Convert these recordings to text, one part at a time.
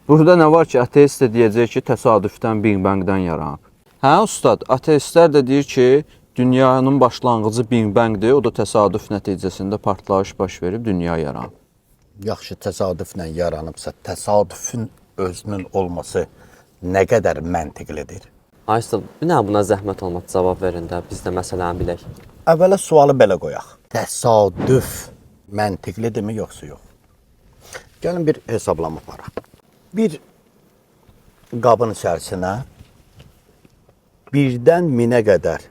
Burada nə var ki, ateist də deyəcək ki, təsadüfdən Big Bang-dan yaranıb. Hə, ustad, ateistlər də deyir ki, dünyanın başlanğıcı Big Bang-dir, o da təsadüf nəticəsində partlayış baş verib dünya yaranıb. Yaxşı təsadüflə yaranıbsa, təsadüfün özünün olması nə qədər məntiqlidir? Ay ustad, bir dənə buna zəhmət olmaz cavab verin də, biz də məsələni bilək. Əvvəla sualı belə qoyaq. Təsadüf məntiqlidirmi yoxsa yox? Gəlin bir hesablama aparaq. Bir qabın içərisinə birdən minə qədər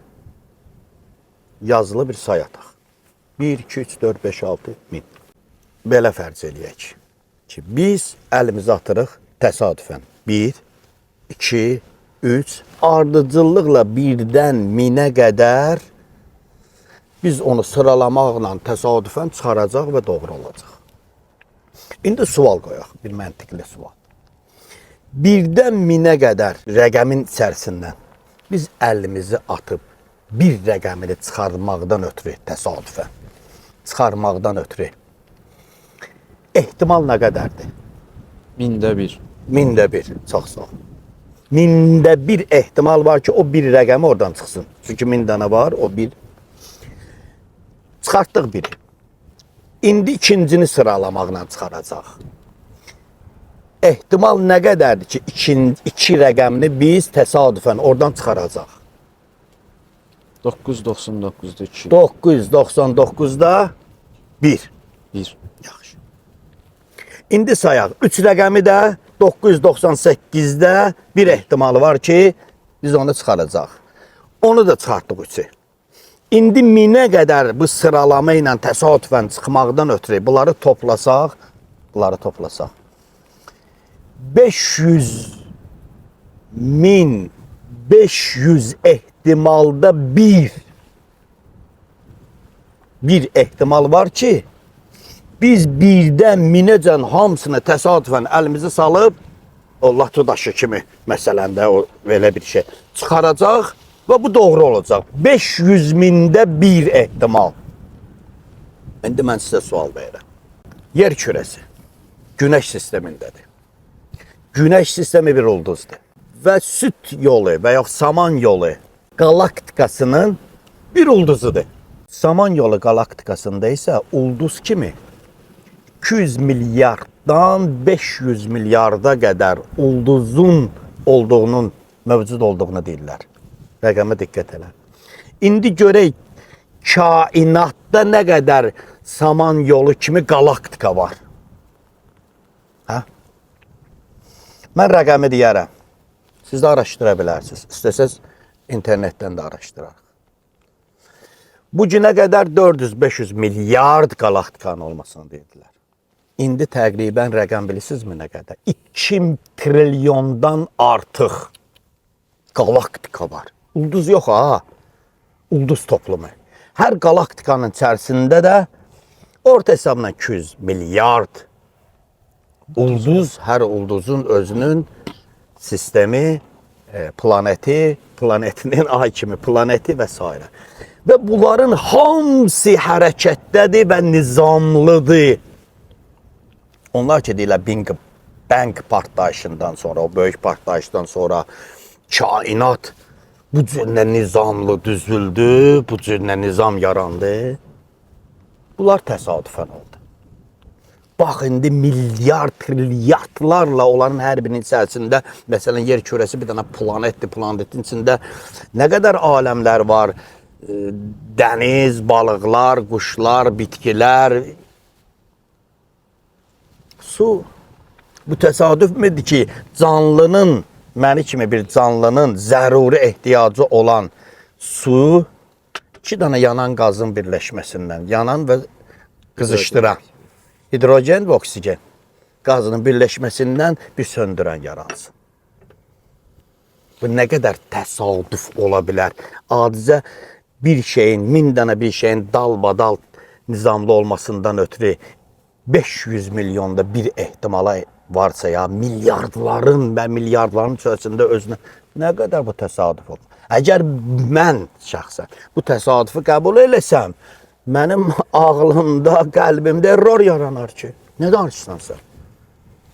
yazılı bir say ataq. 1, 2, 3, 4, 5, 6, 1000. Belə fərz eləyək ki, biz əlimizi atırıq təsadüfən. 1, 2, 3, ardıcıllıqla birdən minə qədər biz onu sıralamaqla təsadüfən çıxaracaq və doğru olacaq. İndi sual qoyaq, bir məntiqli sual. Birdən minə qədər rəqəmin içərisindən biz əlimizi atıb bir rəqəmini çıxarmaqdan ötürü təsadüfən çıxarmaqdan ötürü ehtimal nə qədərdir? Mində bir. Mində bir. Çox sağ ol. Mində bir ehtimal var ki, o bir rəqəmi oradan çıxsın. Çünki 1000 dənə var, o bir. Çıxartdıq biri. İndi ikincini sıralamaqla çıxaracaq. Ehtimal nə qədərdir ki, iki rəqəmini biz təsadüfən oradan çıxaracaq. 999-da 2. 999-da 1. 1. Yaxşı. İndi sayaq. 3 rəqəmi də 998-də bir ehtimalı var ki, biz onu çıxaracaq. Onu da çıxartdıq 3-ü. İndi minə qədər bu sıralama ilə təsadüfən çıxmaqdan ötürü bunları toplasaq, bunları toplasaq. 500 min 500 ehtimalda bir ehtimal var ki, biz birdən minəcən hamısını təsadüfən əlimizi salıb o latu daşı kimi məsələn də o belə bir şey çıxaracaq və bu doğru olacaq. 500 mində bir ehtimal. İndi mən sizə sual verirəm. Yer kürəsi Günəş sistemindədir. Günəş sistemi bir ulduzdur. Və süd yolu və yox saman yolu qalaktikasının bir ulduzudur. Saman yolu qalaktikasında isə ulduz kimi 200 milyarddan 500 milyarda qədər ulduzun olduğunun mövcud olduğunu deyirlər. Rəqəmə diqqət elə. İndi görək kainatda nə qədər saman yolu kimi qalaktika var. Hə? Mən rəqəmi deyərəm. Siz də araşdıra bilərsiniz. İstəsəz internetdən də araşdırarıq. Bu günə qədər 400-500 milyard qalaktikanın olmasını deyirdilər. İndi təqribən rəqəm bilirsinizmi nə qədər? 2 trilyondan artıq qalaktika var. Ulduz yox ha. Ulduz toplumu. Hər qalaktikanın içərisində də orta hesabla 200 milyard ulduz, hər ulduzun özünün sistemi, planeti, planetinin ay kimi planeti və s. Və bunların hamısı hərəkətdədir və nizamlıdır. Onlar ki deyirlər Big Bang partlayışından sonra, o böyük partlayışdan sonra kainat bu cür nə nizamlı düzüldü, bu cür nə nizam yarandı. Bunlar təsadüfən oldu. Bax indi milyard, trilyardlarla onların hər birinin içərisində, məsələn yer kürəsi bir dənə planetdir, planetin içində nə qədər aləmlər var, dəniz, balıqlar, quşlar, bitkilər, su. Bu təsadüf müdür ki, canlının, məni kimi bir canlının zəruri ehtiyacı olan su iki dənə yanan qazın birləşməsindən, yanan və qızışdıran hidrogen və oksigen qazının birləşməsindən bir söndürən yaransın. Bu nə qədər təsadüf ola bilər? Adicə bir şeyin, 1000 dənə bir şeyin dalbadal nizamlı olmasından ötürü 500 milyonda bir ehtimala varsa ya milyardların və milyardların içərisində özünə nə qədər bu təsadüf olur? Əgər mən şəxsən bu təsadüfü qəbul eləsəm, mənim ağlımda, qəlbimdə error yaranar ki, nə danışırsan sən?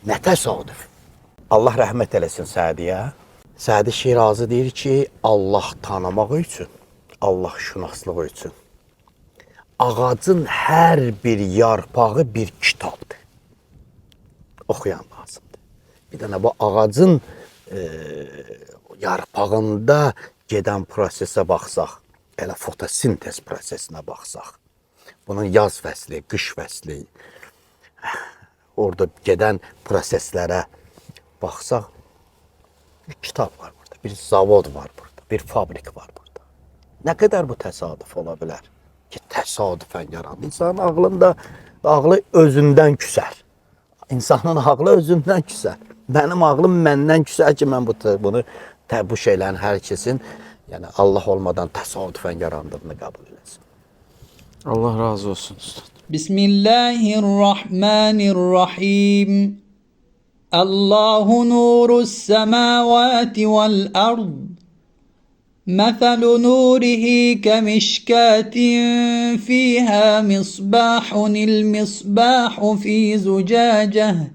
Nə təsadüf? Allah rəhmət eləsin Sədiyə. Sədi Şirazi deyir ki, Allah tanımaq üçün, Allah şünaslığı üçün ağacın hər bir yarpağı bir kitabdır. Oxuyan lazımdır. Bir dənə bu ağacın yarpağında gedən prosesə baxsaq, elə fotosintez prosesinə baxsaq, bunun yaz fəsli, qış fəsli, orada gedən proseslərə baxsaq, bir kitab var burada, bir zavod var burada, bir fabrik var burada. Nə qədər bu təsadüf ola bilər ki, təsadüfən yarandı. İnsanın ağlında ağlı özündən küsər. İnsanın ağlı özündən küsər. Mənim ağlım məndən küsər ki, mən bunu bu şeylərin hər kəsin, yəni Allah olmadan təsadüfən yarandığını qəbul eləsin. Allah razı olsun ustad. بسم الله الرحمن الرحيم الله نور السماوات والأرض مثل نوره كمشكاة فيها مصباح المصباح في زجاجة.